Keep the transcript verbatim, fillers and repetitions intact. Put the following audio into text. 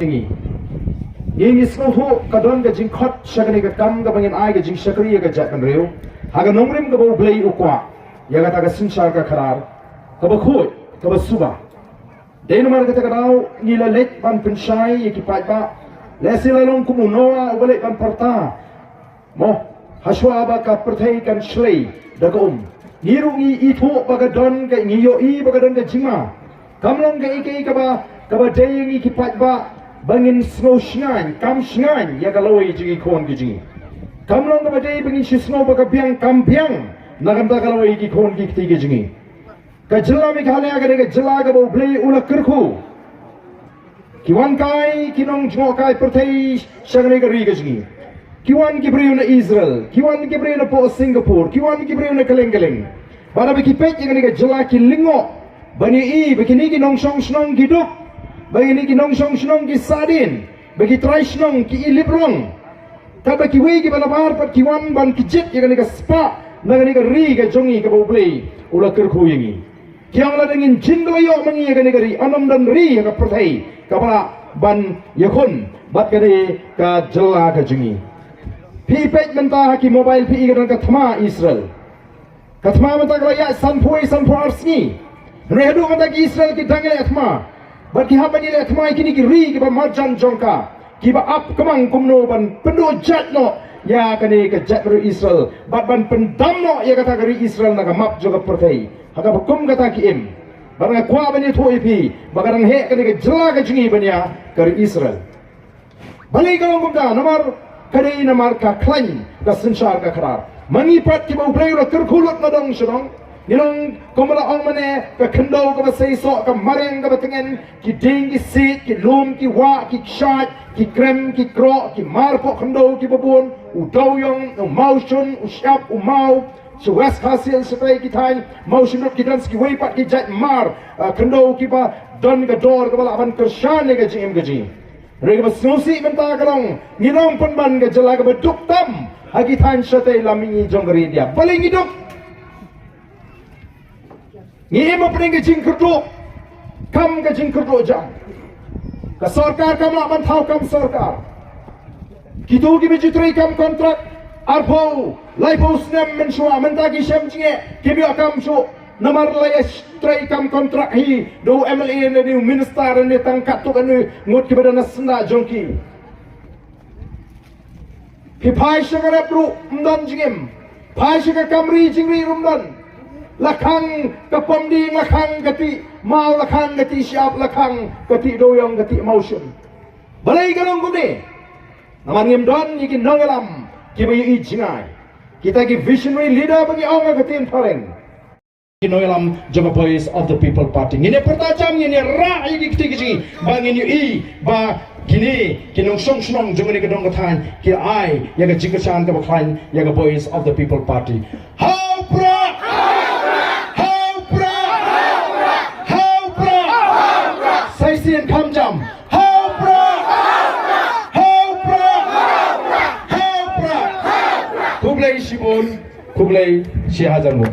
Ngi, ngi sngewthuh ka don ka jingkhot sha kane ka kam kaba ngin ai ka jingshakri ïa ka jaitbynriew ha ka nongrim kaba U Blei u kwah, ïa kata ka synshar ka khadar kaba khuid kaba suba. Dei namar kata ka daw ngi la leit ban pynshai ïa ki paidbah. Lehse la long kum u Noah uba leit ban pyrta, mo, hashwa ba ka pyrthei kan shlei da ka um. Ngi ruh ngi ithuh ba ka don ka, ngi ïohi ba ka don ka jingma. Kam long kaei kaei kaba, kaba dei ïa ngi ki paidbah ba ngin sngew shngaiñ kam shngaiñ ïa ka lawei jong ki khun ki jong ngi. Kam long kaba dei ba ngin shu sngew ba ka biang kam biang na ka bynta ka lawei ki khun ki kti ki jong ngi. Ka jylla Meghalaya ka dei ka jylla kaba U Blei u la kyrkhu. Ki wan kai ki nongjngohkai pyrthei sha kane ka ri ka jong ngi. Ki wan ki briew na Israel, ki wan ki briew na poh Singapore, ki wan ki briew na kylleng kylleng. Bad haba ki peit ïa kane ka jylla ki lyngngoh ban ïohi ba kine ki nongshong shnong ki duk, ba kine ki nongshong shnong ki sahdien, ba ki trai shnong ki ïalip rong. Katba kiwei kiba nabar pat ki wan ban kjit ïa kane ka spah na kane ka ri ka jong ngi kaba U Blei u la kyrkhu ïa ngi. Ki ong lada ngin jin ba la ïoh ma ngi ïa kane ka ri, ym don ri ha ka pyrthei kaba lah ban ïakhun bad kane ka jylla ka jong ngi. Phi peit mynta ha ki mobile phi i ka don ka thma Israel. Ka thma mynta ka la ïaid sanphew, sanphew ar sngi. Hynrei haduh mynta ki Israel ki dang ïaleh thma. Bad ki hap ban ïaleh thma ïa kine ki ri kiba marjan jong ka, kiba ap kmang kumno ban pynduh jait noh ïa kane ka jaitbynriew Israel bad ban pyndam noh ïa kata ka ri Israel na ka map jong ka pyrthei. Ha kaba kum kata ki im. Bad nga kwah ban ïathuh ïa phi ba ka dang heh kane ka jylla ka jong ngi ban ïa ka ri Israel. Balei ka long kumta? Namar ka dei namar ka khlaiñ ka synshar ka khadar. Ma ngi pat kiba U Blei u la kyrkhu lut na dong sha dong, ngi long kumba la ong mynne, ka khyndew kaba seisoh, ka mariang kaba tngen, ki dieng ki siej, ki lum ki wah, ki kshaid, ki krem ki kroh, ki mar poh khyndew kiba bun, u dewiong, u mawshun, u shyiap, u maw, sha West Khasi Hills shatei ki thaiñ mawshun ruh ki don, sa kiwei pat ki jait mar, ah, khyndew kiba don ka dor kaba lah ban kyrshan ïa ka jingim ka jong ngi. Hynrei kaba sngewsih mynta ka long, ngi long pynban ka jylla kaba duk tam ha ki thaiñ shatei lam mihngi jong ka ri India. Balei ngi duk? Ngi im hapdeng ka jingkyrduh kam ka jingkyrduh jam. Ka sorkar kam lah ban thaw kam sorkar. Kito kiba ju trei kam kontrak arphew laiphew snem mynshuwa, mynta ki shem jingeh, kim ïoh kam shuh. Namar la ïa trei kam kontrak hi da u M L A ne da u minister ne tang katto katne ngut kiba don ha syndah jong ki. Phi phai sha ka rep ruh ym don jingim. Phai sha ka kam ri jingri ruh ym don. La khang ka pom dieng, la khang ka tih maw, la khang ka tih shyiap, la khang ka tih dewiong, ka tih mawshun. Balei ka long kumne? Namar ngim don ïa ki nongïalam kiba ïohi jngai. Kita ki visionary leader ba ngi ong ha ka ktien phareng, ki nongïalam jong ka Voice of the People Party. Ngin ïa pyrta jam, ngin ïa rah ïa ki kti ki jong ngi ba ngin ïohi ba kine ki nongshong shnong jong kane ka dong ka thaiñ ki ai ïa ka jingkyrshan kaba khlaiñ ïa ka Voice of the People Party. Ha u Prah! Ha u Prah! Ha u Prah! Sa shisien kham jam. Ha u Prah! Ha u Prah! Ha u Prah! Khublei shibun, khublei shihajar nguh.